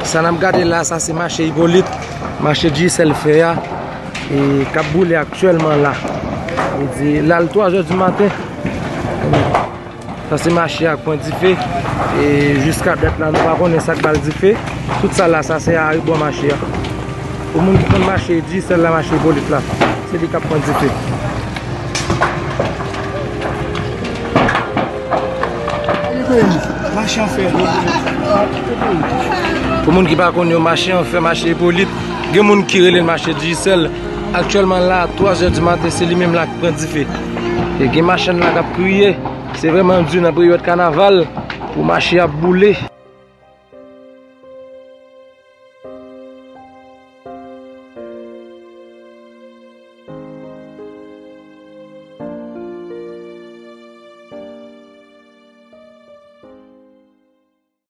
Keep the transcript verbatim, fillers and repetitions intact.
Sa n ap gade la, sa se mache Ipolit, mache Digicel fè a, e k ap boule aktyèlman la. Li di l al twa zè di maten. Sa se mache a k pran dife. E jiska dat la, nou pa konnen sa k ba l dife. Tout sa la, sa se arebò mache a. Pou moun ki konn mache Digicel la, mache Ipolit la, se li k ap pran dife. Pou moun ki pa konn yo, mache an fè, mache Ipolit, gen moun ki rele l mache Digicel. Aktyèlman la, twa zè di maten, se li menm la ki pran dife. E gen machann la k ap kriye. Se vrèman di nan peryòd kanaval pou mache ap boule.